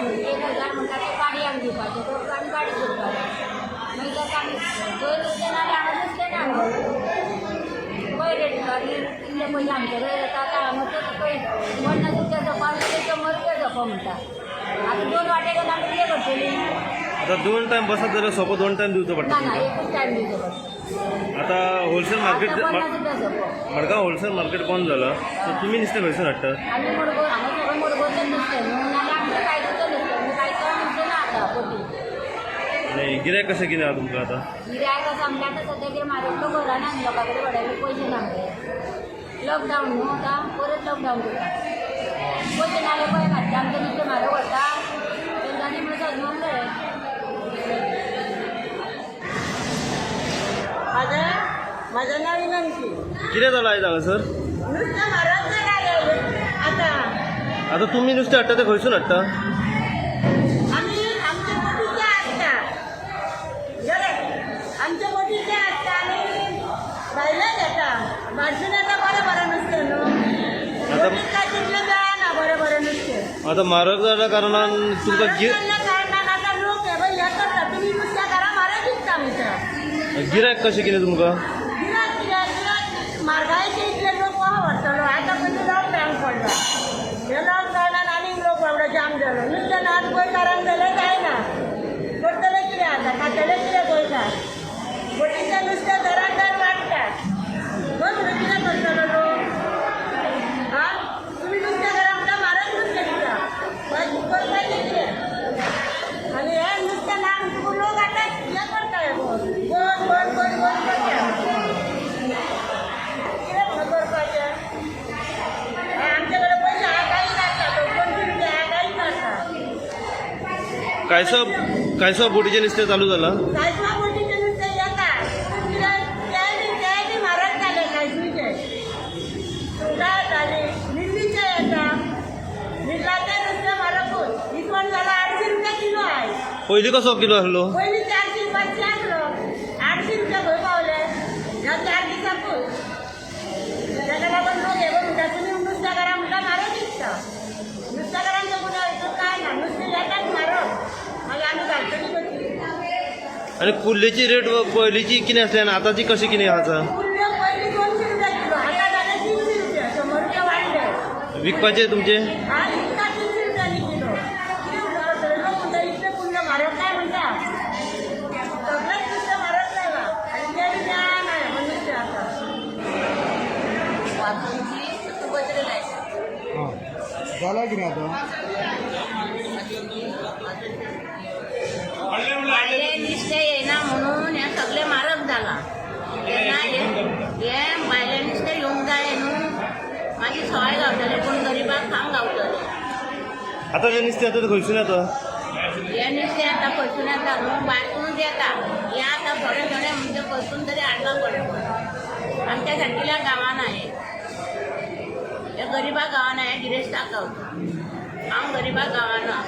म्हणजे 1000 म्हणटा ते गाडयांक दिवपाचें, तो आनी गाडी करपाचें. मागीर ताका आमी थंय नुस्तें ना जाल्यार हांगा नुस्तें ना. पळय रेट कितले पयशे आमचे कडेन जाता. आतां हांगा पळय 50 रुपया सोंपा आनी 100 रुपया सोंपो म्हणटा. आतां दोन वाटे घेवन आमी कितें करतलीं? आता दोन टायम बसत जाल्यार सोपो दोन टायम दिवचो पडटा ना ना, तुमकां. एकूच टायम दिवचो पडटा. आता होलसेल मार्केट आतां 50 रुपया सोंपो. मडगांव होलसेल मार्केट बंद जाला, सो तुमी नुस्तें खंयसून हाडटा? आमी मडगांव, हांगा सगळें मडगांवचें नुस्तें न्हू, नाल्यार आमचें कायद्याचें नुस्तें न्हू. कांय नुस्तें ना आतां बोटी. आनी गिरायक कशें कितें आहा तुमकां आतां? गिरायक आसा म्हणजे आतां सद्या कितें म्हारग, घरान आनी लोकां कडेन व्हडायले पयशे ना आमचे. लॉकडावन न्हू आतां, परत लॉकडावन करता. पयशे नाल्यार पळय घातले आमचें नुस्तें म्हारग व्हरता तेंच्यांनी म्हणून सजमोंक जाय. माझं नाव विनंती. कितें जालां आयज हांगासर? नुस्तें म्हारग जालां आतां. आतां तुमी नुस्तें हाडटा तें खंयसून हाडटा? आमी आमच्या बोटीचें आसता गेले, आमच्या बोटीचें आसता आनी भायलें घेता. भायसून येता बरें बरें नुस्तें न्हू. बोटीत काय तितलें मेळना बरें बरें नुस्तें. आतां म्हारग जाल्या कारणान तुमकां म्हारग जाल्ल्या कारणान आतां लोक हे पळय हें करता, तुमी नुस्त्याकारां म्हारग विकता म्हणटा. गिरायक कशें कितें तुमकां? गिरायक कित्याक, गिरायक म्हारगायेचे इतले लोक कहो व्हरतलो? आतां पयलीं लॉकडावन पडला, हे लॉकडावनान आनीक लोक बाबडो जाम जालो. नुस्तें नाच गोंयकारांक जाल्यार जायना. करतले कितें आतां? खातले कितें गोंयकार? बोटीचें नुस्तें दरान दर वाडटा. खंय म्हणून कितें करतलो लोक? आं, तुमी नुस्तें म्हणटा, म्हारग नुस्तें दिता, मागीर करपाचें कितें? आनी हें नुस्तें ना म्हणटकूच लोक आतां हें करता, हें बंद बंद बंद बंद करता. कितें म्हणून करपाचें? आमचे कडेन पयशे आहा कांय नासता. 200 रुपया आहा कांय नासता. कांयसो कांयसो बोटीचें नुस्तें चालू जालां? कांयसवा बोटीचें नुस्तें येता, पूण कितें, तेंय बी म्हारग जालें. कांयसुचें सुंगटां जालीं, निल्लीचें येता. निल्लाचें नुस्तें म्हारगूच. इसवण जाला 800 रुपया किलो आयज. पयलीं कसो किलो आसलो? पयलीं 400 500 आसलो. 800 रुपया खंय पावले ह्या 4 दिसांकूच? ताका लागून लोक हे म्हणटा, तुमी नुस्तेकारां म्हणटा म्हारग दिसता. नुस्तेकारांचो गुन्यांव हितून कांय ना. नुस्तें येताच म्हारग, मागीर आमी घालतली कशी? आनी कुल्लेची रेट पयलींची कितें आसली आनी आतांची कशी कितें आसा? कुल्ल्यो पयलीं 200 रुपया किलो, आतां जाले 300 रुपया. 100 रुपया वाडले. विकपाचे तुमचे? हा, विकता 300 रुपयांनी किलो. कितें म्हणटा लोक? म्हणटा इतले कुल्ल्यो म्हारग काय म्हणटा. सगळेंच नुस्तें म्हारग जालां आनी तें बी मेळना हें नुस्तें आतां. वाचूनची तूं गजरे लायता. हां, जाला कितें आतां? भायलें नुस्तें येयना म्हणून हें सगळें म्हारग जालां. तेन्ना हें भायलें नुस्तें येवंक जाय न्हू, मागीर सवाय गावतलें, पूण गरिबाक खावंक गावतलें. आतां जें नुस्तें येता तें खंयसून येता? हें नुस्तें आतां खंयसून येता न्हू, भायरसूनच येता हें. आतां थोडें थोडें म्हणजे खंयसून तरी हाडलां बरें पण आमच्या सारकिल्या गांवांना. हें हे गरिबा गांवांना, हें गिरेस्ताक गावता. हांव गरिबा गांवांना.